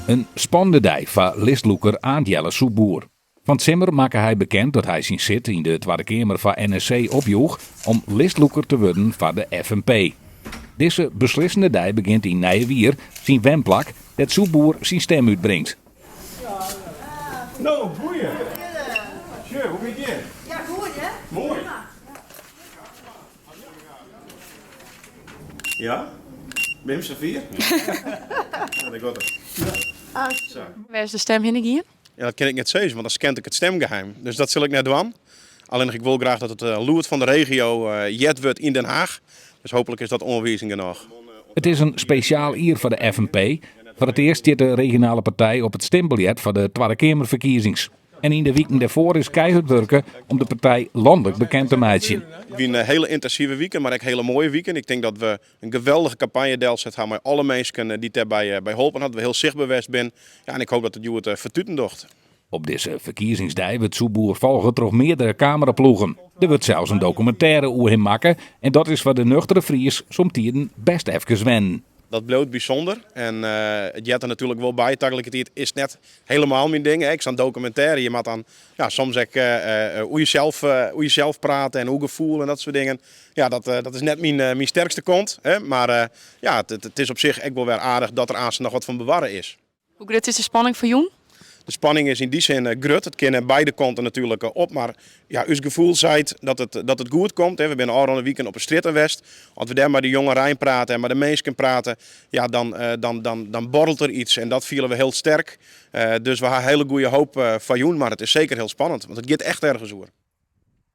In spannende dei foar listlûker Aant Jelle Soepboer. Fan 't simmer makke hy bekend dat hy syn sit yn de Twadde Keamer foar NSC opjoech om listlûker te wurden foar de fnp. Dizze beslissende dei begjint yn Nijewier, syn wenplak, dêr't Soepboer syn stim útbringt. No, goeie. Sjoch, hoe giet it? Ja, goed hè? Moai. Ja? Wim safier? Ja, dat got er. Zo. Wêr is de stim hinne gien? Ja, dat kin ik net sizze, want dan skend ik it stimgeheim. Dus dat sil ik net dwaan. Allinnich ik wol graach dat it lûd fan de regio heard wurdt yn Den Haag. Dus hooplik is dat oanwizing genôch. It is in spesjaal jier foar de fnp. Foar it earst stiet de regionale partij op it stimbiljet foar de Twadde Keamerferkiezings. En yn de wiken dêrfoar is keihurd wurke om de partij lanlik bekend te meitsjen. It wiene hele yntinsive wiken, mar ek hele moaie wiken. Ik tink dat we in geweldige kampanje delset ha mei alle minsken dy't dêrby by holpen ha, dat we hiel sichtber west bin. Ja, en ik hoop dat it hjoed fertuten docht. Op dizze ferkiezingsdei wurdt Soepboer folge troch meardere kameraploegen. Der wurdt sels in dokumintêre oer him makke en dat is foar de nuchtere Fries somtiden bêst efkes wennen. Dat bliuwt bysûnder en it heart der natuerlik wol by. Tagelikertiid is it net helemaal myn ding. Ek sa'n dokumintêre, je moat dan ja, soms ek oer jesels, oer jesels prate en oer gefoel en dat soart dingen. Ja, dat is net myn sterkste kant. Hè? Mar ja, it is op sich ek wol wer aardich dat der aanst noch wat fan bewarre is. Hoe grut is de spanning foar jûn? De spanning is yn dy sin grut. It kin beide kanten natuerlik op, mar ja, ús gefoel seit dat it goed komt. We binne ôfrûne wiken op 'e strjitte west. As we dêr mei de jongerein prate en mei de minsken prate, ja, dan borrelt der iets en dat fiele we hiel sterk. Dus we ha hele goede hoop foar jûn, mar it is seker hiel spannend, want it giet echt ergens oer.